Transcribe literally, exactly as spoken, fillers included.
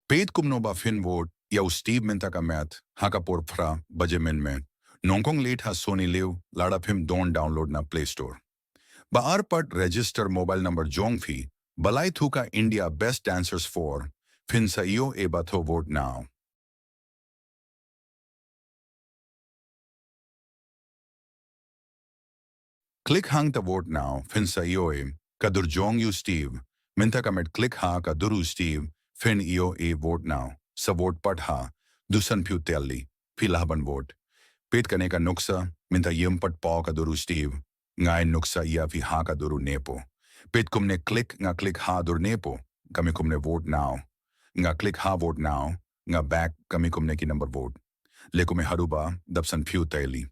Peit kumno ba phin vote ïa u Steve mynta ka met ha ka por phra baje mynmiet. Nyngkong leit ha Sony Live lada phim don download na Play Store. Ba ar pat register mobile number jong phi, ba lai thuka India Best Dancers four, phin sa ïoh e ba tho vote now. Click hangta vote now, phin sa ïoh e ka dur jong u Steve. Mynta ka met click ha ka dur u Steve, phin ïoh e vote now. Sa vote pat ha, dusan phi u teli, phi lah ban vote. Peit kane ka nuksa, mynta ym pat paw ka dur u Steve. Nga ai nuksa ïa phi ha ka dur u Nepo. Peit kumne click, nga click ha dur Nepo, kami kumne vote now. Nga click ha vote now, nga back, kami kumne ki number vote. Le kumne haduh ba dap san phi u teli.